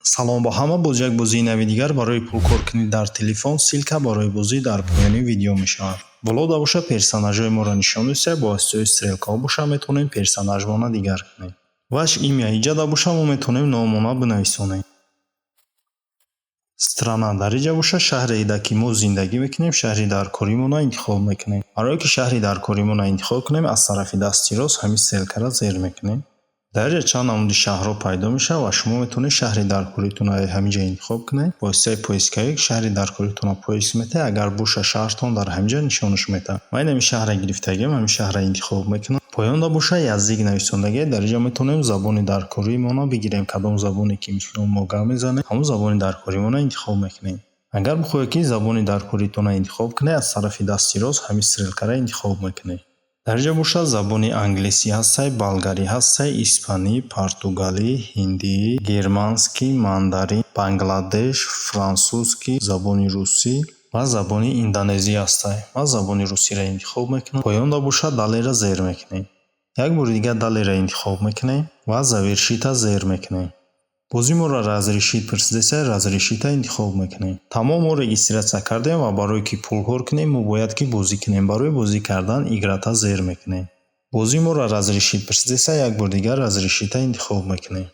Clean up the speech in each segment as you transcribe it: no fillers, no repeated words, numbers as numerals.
Салом ба ҳама. Боз як бозии нави дигар барои пулкоркунӣ дар телефон. Ссылка барои бозӣ дар поёни видео мешавад. Болода боша, персонажҳои моро нишон додиста, бо воситаи стрелкаҳо боша, метавонем персонажмона дигар кунем. Ваше имя иҷада боша, мо метавонем номона бинависонем. Страна дар иҷа боша, шаҳре, ки мо зиндагӣ мекунем, шаҳри даркоримонро интихоб мекунем. Барое ки шаҳри даркоримонро интихоб кунем, аз тарафи дасти рост ҳамин стрелкаро зер мекунем. Дар инҷа чанд намуди шаҳрҳо пайдо мешавад ва шумо метавонед шаҳри даркоритонро ҳамин ҷа интихоб кунед. Бо воситаи поисковик шаҳри даркоритонро поиск метаҳед. Агар боша, шаҳртон дар ҳамин ҷа нишонаш метаҳад. Ман ин ҳамин шаҳрро гирифтагиам, ҳамин шаҳрро интихоб мекунам. Поёнда боша, язык нависондагиа. Дар инҷа метавонем забони даркоримонро бигирем. Кадом забоне ки мисли мо гап мезанем, ҳамон забони даркоримонро интихоб мекунем. Агар бихоҳед, ки забони даркоритонро интихоб кунед, аз тарафи дасти рост ҳамин стрелкаро интихоб мекунед. Дар инҷа бошад, забони англисӣ ҳастай, болгарӣ ҳастай, испанӣ, португалӣ, ҳиндӣ, германский, мандарин, бангладеш, французский, забони русӣ ва забони индонезӣ ҳастай. Ман забони русиро интихоб мекунам. Поёнда бошад, далееро зер мекунем. Як бори дигар далееро интихоб мекунем ва завершитьа зер мекунем. Бозӣ моро разрешить пурсидеса, разрешитьа интихоб мекунем. Тамом, мо регистрация кардем ва барое ки пулкор кунем, мо бояд ки бозӣ кунем. Барои бозӣ кардан игратьа зер мекунем. Бозӣ моро разрешить пурсидеса, як бори дигар разрешитьа интихоб мекунем.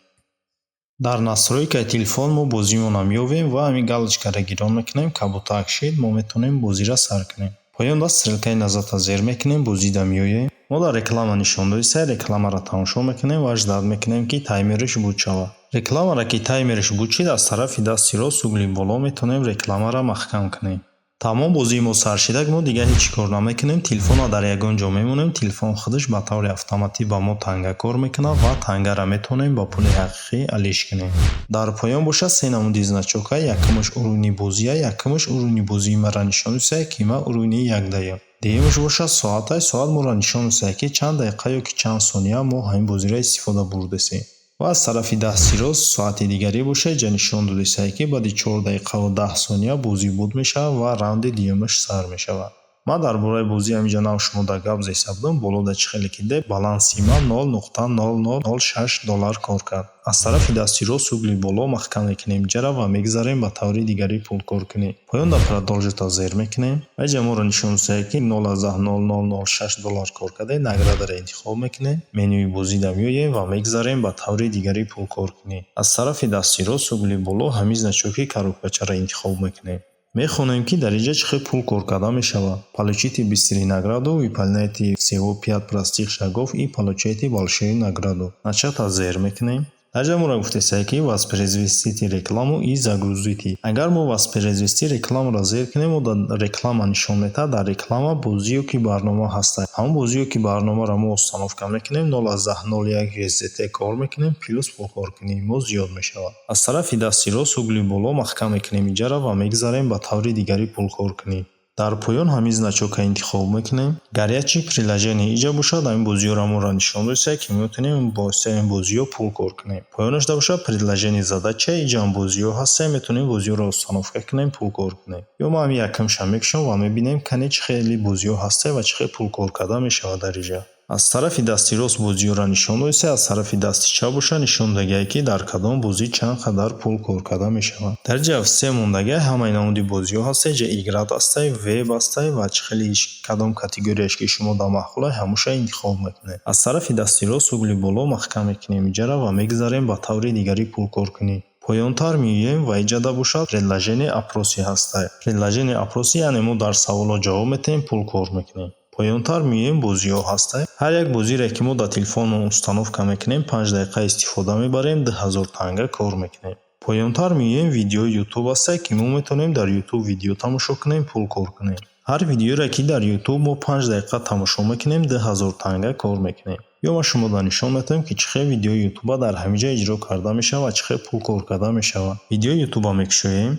Дар настройкаи телефон мо бозимонро меёбем ва ҳамин галочкаро гирон мекунем. Кабутак шид, мо метавонем бозиро сар кунем. Поёнда стрелкаи назадро зер мекунем, бозида меоем. Мо дар реклама нишон додиста, рекламаро тамошо мекунем ва ждать мекунем, ки таймериш буд шавад. Рекламаро ки таймериш буд шид, аз тарафи дасти рост угли боло метавонем рекламаро маҳкам кунем. Тамом, бозии мо сар шидак, мо дигар ҳеҷ кор намекунем. Телефонро дар ягон ҷо мемонем, телефон худаш ба таври автоматӣ ба мо танга кор мекунад ва тангаро метавонем ба пули ҳақиқӣ алиш кунем. Дар поён бошад, се намуди значокҳа. Якумаш уровни бозия. Якумаш уровни бозии маро нишон медиҳад, ки ман уровни якдаям. Дуюмаш бошад, соатай. Соат моро нишон медиҳад, ки чанд дақиқа ё ки чанд сония мо ҳамин бозиро истифода бурдасем. Ва аз тарафи дасти рост соати дигарӣ бошад, инҷа нишон додисае, ки баъди 4 дақиқаву 10 сония бозӣ буд мешавад ва раунди дуюмаш сар мешавад. Ман дар бораи бозӣ ҳаминҷа нав шумо дар гап зеста будам. Болода чӣ хеле ки дидед, баланси ман 0.0006 доллар кор кард. Аз тарафи дасти рост угли боло маҳкам мекунем инҷаро ва мегзарем ба таври дигари пулкоркунӣ. Поёнда продолжитьа зер мекунем ва инҷа моро нишон медиҳад, ки 0.0006 доллар кор кардем. Наградаро интихоб мекунем, менюи бозида меоем ва мегзарем ба таври дигари пулкоркунӣ. Аз тарафи дасти рост угли боло ҳамин значоки коробкачаро интихоб мекунем. Мехонем, ки дар инҷа чӣ хел пул кор карда мешавад. Получите быструю награду, выполняйте всего пять простых шагов и получайте большую награду. Начатьа зер мекунем. Дар инҷа моро гуфтесае, ки воспроизведите рекламу и загрузите. Агар мо воспроизвести рекламуро зер кунем, мо дар реклама нишон медиҳад. Дар реклама бозиё ки барнома ҳастад. Ҳамон бозиё ки барномаро мо установка мекунем, 0.01 USDT кор мекунем, плюс пулкоркунии мо зиёд мешавад. Аз тарафи дасти рост угли боло маҳкам мекунем инҷаро ва мегзарем ба таври дигари пулкоркунӣ. Дар поён ҳамин значокро интихоб мекунем. Горячие приложения инҷа бошад, ҳамин бозиҳоро моро нишон додисае, ки метавонем бо воситаи ин бозиҳо пул кор кунем. Поёнашда бошад, предложения, задача. Инҷаам бозиҳо ҳастанд, метавонем бозиҳоро установка кунем, пул кор кунем. Ё ман ҳамин якумша мекушам ва мебинем, кане чӣ хеле бозиҳо ҳастанд ва чӣ хел пул кор карда мешавад дар инҷа. Аз тарафи дасти рост бозиҳоро нишон додиста, аз тарафи дасти чап бошад, нишон додагиае, ки дар кадом бозӣ чанд қадар пул кор карда мешавад. Дар инҷа все мондагиа, ҳамаи намуди бозиҳо ҳастанд. Инҷа играть ҳастай, веб ҳастай ва чӣ хеле кадом категорияш ки шумо дар маъқулай, ҳамуша интихоб мекунед. Аз тарафи дасти рост угли боло маҳкам мекунем инҷаро ва мегзарем ба таври дигари пулкоркунӣ. Поёнтар меоем ва инҷада бошад, предложения, опросы ҳастай. Предложения, опросы, яъне мо дар саволҳо ҷавоб медиҳем, пул кор мекунем. Поёнтар меоем, бозиҳо ҳастай. Ҳар як бозире, ки мо дар телефонмон установка мекунем, 5 дақиқа истифода мебарем, 2000 танга кор мекунем. Поёнтар меоем, видеои Ютуб ҳастай, ки мо метавонем дар Ютуб видео тамошо кунем, пул кор кунем. Ҳар видеоере, ки дар Ютуб мо 5 дақиқа тамошо мекунем, 2000 танга кор мекунем. Ё ман шуморо нишон медиҳам, ки чӣ хел видеои Ютуба дар ҳамин ҷо иҷро карда мешавад ва чӣ хел пул кор карда мешавад. Видеои Ютуба мекушоем,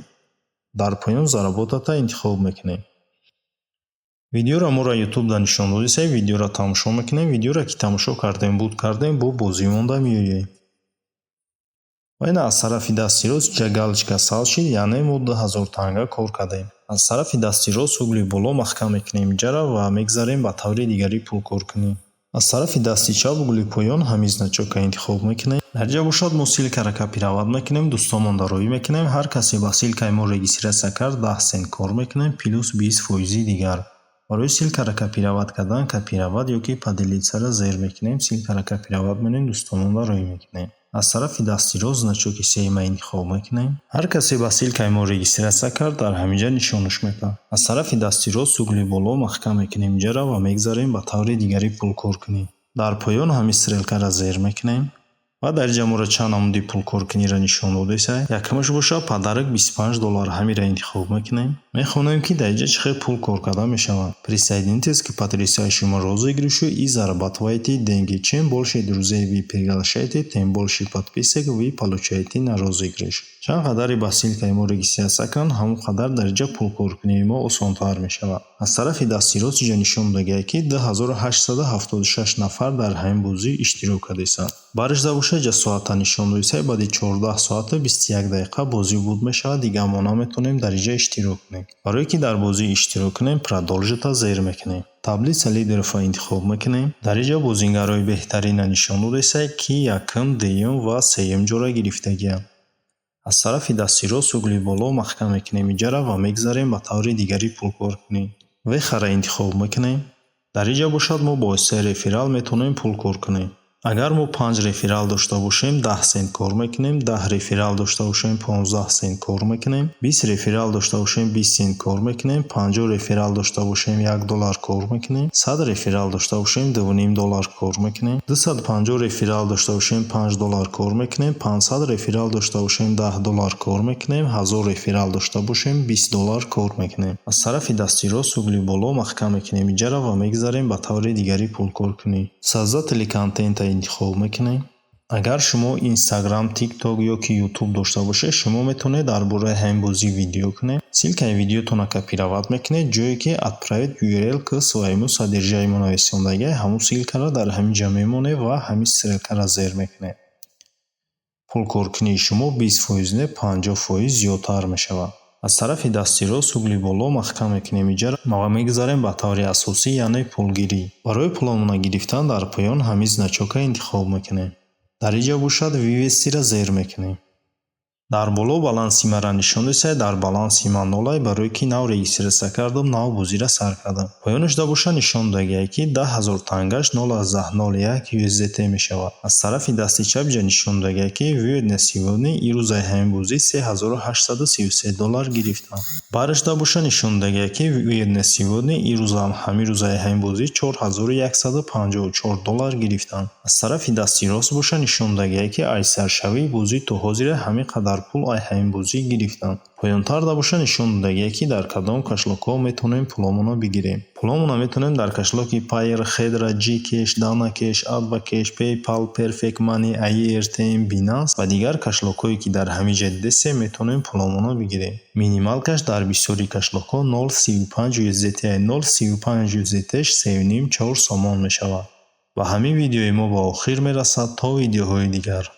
дар поён заработатьа интихоб мекунем. Видеоро моро Ютубда нишон додисай, видеоро тамошо мекунем. Видеоро ки тамошо кардем, буд кардем, бо бозӣ монда меоем. Ва ина аз тарафи дасти рост инҷа галочка сабз шид, яъне мо 2000 танга кор кардем. Аз тарафи дасти рост угли боло маҳкам мекунем инҷаро ва мегзарем ба таври дигари пулкоркунӣ. Аз тарафи дасти чап, угли поён ҳамин значока интихоб мекунем. Дар ҷа бошад, мо ссылкаро копировать мекунем, дӯстонмонда роӣ мекунем. Ҳар касе ба ссылкаи мо регистрация кард, 10 цент кор мекунем, плюс 20 фоизи дигар. Барои ссылкаро копировать кардан, «Копировать» ё ки «Поделиться»ро зер мекунем, ссылкаро копировать менем, дӯстонмонда роӣ мекунем. Аз тарафи дасти рост значоки сеюма интихоб мекунем. Ҳар касе ба ссылкаи мо регистрация кард, дар ҳамин ҷа нишонаш медиҳад. Аз тарафи дасти рост угли боло маҳкам мекунем инҷаро ва мегзарем ба таври дигари пулкоркунӣ. Дар поён ҳамин стрелкаро зер мекунем ва дар инҷа моро чанд намуди пулкоркуниро нишон додеса. Якумаш бошад подарок 25 доллар, ҳаминро интихоб мекунем. Мехонем, ки дар инҷа чӣ хел пул кор карда мешавад. Присоединитесь к потрясающему розыгрышу и зарабатывайте деньги. Чем больше друзей вы приглашаете, тем больше подписок вы получаете на розыгрыш. Чанд қадаре ба ссылкаи мо регистрация кунанд, ҳамон қадар дар инҷа пулкоркунии мо осонтар мешавад. Аз тарафи дасти рост инҷа нишон додагист, ки 2876 нафар дар ҳамин бозӣ иштирок кардесанд. Баришда бошад, инҷа соата нишон додеса, баъди 14 соату 21 дақиқа бозӣ буд мешавад, дигар мо наметавонем дар инҷа иштирок кунем. Барое ки дар бозӣ иштирок кунем, «Продолжить»-а зер мекунем. Таблица лидерова интихоб мекунем. Дар инҷа бозингарои беҳтаринро нишон додеса, ки якум, дуюм ва сеюм ҷойро гирифтагианд. Аз тарафи дасти рост угли боло маҳкам мекунем инҷаро ва мегзарем ба таври дигари пулкоркунӣ. Вехаро интихоб мекунем. Дар инҷа бошад, мо бо воситаи реферал метавонем пул кор кунем. Агар мо панҷ реферал дошта бошем, 10 цент кор мекунем, 10 реферал дошта бошем, 15 цент кор мекунем, 20 реферал дошта бошем, 20 цент кор мекунем, 50 реферал дошта бошем, 1 доллар кор мекунем, 100 реферал дошта бошем, 2,5 доллар кор мекунем, 250 реферал дошта бошем, 5 доллар кор мекунем, 500 реферал дошта бошем, 10 доллар кор мекунем, 1000 реферал дошта бошем, 20 доллар кор мекунем. Аз тарафи дасти рост угли боло маҳкам мекунем инҷаро ва мегзарем ба таври дигари пулкоркунӣ. Создатели контента интихоб мекунем. Агар шумо Инстаграм, Тикток ё ки Ютуб дошта бошед, шумо метавонед дар бораи ҳамин бозӣ видео кунед. Ссылкаи видеотонро копировать мекунед, ҷое ки «Отправить URL к своему содержимому» нависондагиа, ҳамун ссылкаро дар ҳамин ҷо мемонед ва ҳамин стрелкаро зер мекунед. Пулкоркунии шумо 20 фоиз не, 50 фоиз зиёдтар мешавад. Аз тарафи дасти рост угли боло маҳкам мекунем инҷаро ва мегзарем ба таври асосӣ, яъне пулгирӣ. Барои пуломона гирифтан дар поён ҳамин значока интихоб мекунем. Дар инҷа бошад, «Вывести»-ро зер мекунем. Дар боло баланси маро нишон десад, дар баланси ман нолай, барое ки нав регистрация кардам, нав бозиро сар кардам. Поёнашда бошад, нишон додагиа, ки 10 000 тангаш 0,01 USDT мешавад. Аз тарафи дасти чап инҷа нишон додагиа, ки вывод на сегодня, ирӯзаи ҳамин бозӣ 3833 доллар гирифтам. Барашда бошад, нишон додагиа, ки вывод на сегодня, ирӯзам ҳамин рӯзаи ҳамин бозӣ 4154 доллар гирифтам. Аз тарафи дасти рост бошад, нишон додагиа, ки аз саршавии бозӣ то ҳозира ҳамин қадар пул ай ҳамин бозӣ гирифтам. Поёнтарда бошад, нишон додагиа, ки дар кадом кошелёкҳо метавонем пуломонро бигирем. Пуломонро метавонем дар кошелёки Payeer, Хедра, Gcash, DanaCash, AdvCash, PayPal, Perfect Money, AirTM, Binance ва дигар кошелёкҳое, ки дар ҳамин ҷа дидесем, метавонем пуломонро бигирем. Минималкаш дар бисёри кошелёкҳо 0,35 USDT, 0,35 USDT 3,5-4 сомон мешавад. Ва ҳамин видеои мо ба охир мерасад. То видеоҳои дигар.